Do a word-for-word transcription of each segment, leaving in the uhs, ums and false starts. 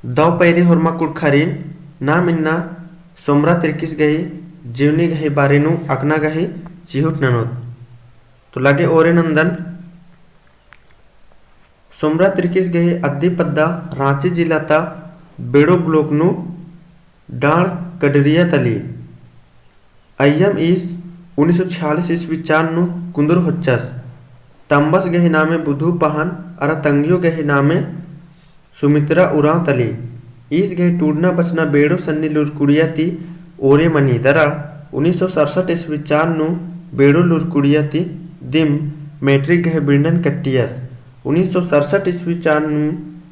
दव पैरी होरमा कुँड़ुख़ारिन, नाम इन्ना सोमरा तिर्किस गही जीवनी गही बारे नू अख़ना गही चिहुट ननोत। तो लगे ओरे नन्दन। सोमरा तिर्किस गही अद्दी पद्दा राँची जिला ता बेड़ो block नू डाँड़ कड़रिया तली। अइय्यम ईस उन्नीस सौ छियालीस ईस्वी चान नू कुन्दुर होच्चस। तम्बस गही नामे बुधु पहान अरा तंगियो गही नामे सुमित्रा उराँव तली। ईस गही टूड़ना बचना बेड़ो सन्नी लूरकुड़िया ती ओरे मनी दरा उन्नीस सौ सड़सठ ईस्वी चान नू बेड़ो लूरकुड़िया ती दिम मैट्रिक गही बिड़नन कट्टियस। उन्नीस सौ सड़सठ ईस्वी चान नू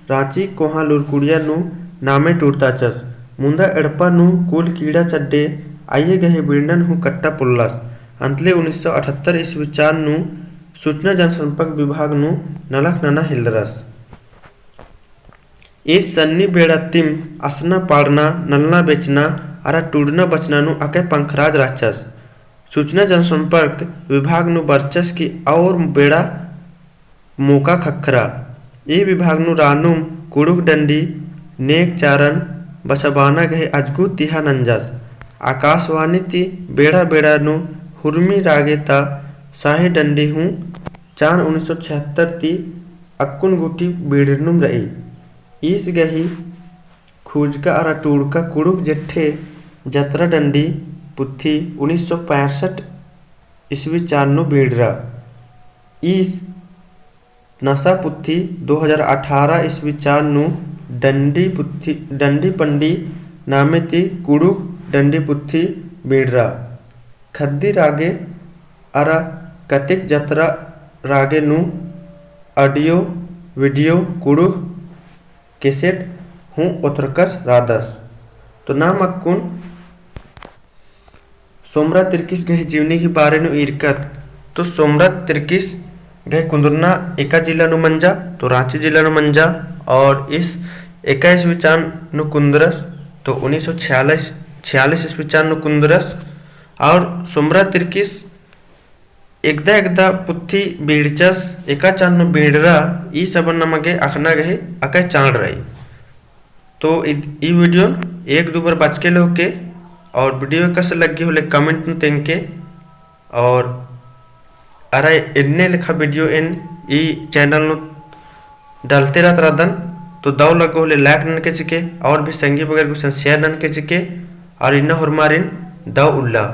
राँची कोहाँ लूरकुड़िया नू नामे टूड़ताचस। मुन्दा एड़पा नू कुल कीड़ा चड्डे आइये गही बिड़नन हूँ कट्टा पोल्लस। अन्तले उन्नीस सौ अठहत्तर ईस्वी चान नू सूचना जनसंपर्क विभाग नू नलख नना हेलरस। ईस सन्नी बेड़ा तिम असना पाड़ना, नलना बेचना अरा टूड़ना बचना नू अकय पंखराज रहचस। सूचना जनसंपर्क विभाग नू बरचस की और बेड़ा मोका ख़क्खरा। ई विभाग नू रानुम कुँड़ुख़ डंडी, नेग चारन, बछाबअना गही अजगु तिहा नंजस। आकाशवाणी ती बेड़ा बेड़ा नू हुरमी रागे ता साही डंडी हूँ चान उन्नीस सौ छिहत्तर ती अक्कुन गूटी बीड़रनुम रई। ईस गही खुजका अरा टूड़का कुँड़ुख़ जेठे जतरा डंडी पुथी उन्नीस सौ पैंसठ ईस्वी चान नू बीड़रा। ईस नसा पुथी दो हजार अठारह ईस्वी चान नू डंडी पुथी, डंडी पंडी नामे ती कुँड़ुख़ डंडी पुथी बीड़रा। ख़द्दी रागे अरा कतेक जतरा रागे नू audio video कुँड़ुख़ cassette हूँ ओथरकस रादस। तो नाम अक्कुन सोमरा तिर्किस गही जीवनी गही बारे नू ईरकत, तो सोमरा तिर्किस गही कुन्दुरना एका जिला नू मंजा, तो राँची जिला नू मंजा, और ईस एका ईस्वी चान नू कुन्दुरस, तो उन्नीस सौ छियालीस, छियालीस ईस्वी चान नू कुन्दुरस, और सोमरा तिर्किस एकदा एकदा पुथी बीड़चस, एका चान नू बीड़रा, ई सबन नमा गे अख़ना गही अकय चाड़ रई। तो इ-, ई video एक दो बार बचके लोके, और video कस लग्गी होले comment नू तेंगके, और अरा एन्ने लेखा video एन ई channel नू डलते रहत रअदन, तो दव लग्गो होले like ननके चिके, और भी संगी बगर गुसन share ननके चिके, और इन्ना होरमारिन दव उल्ला।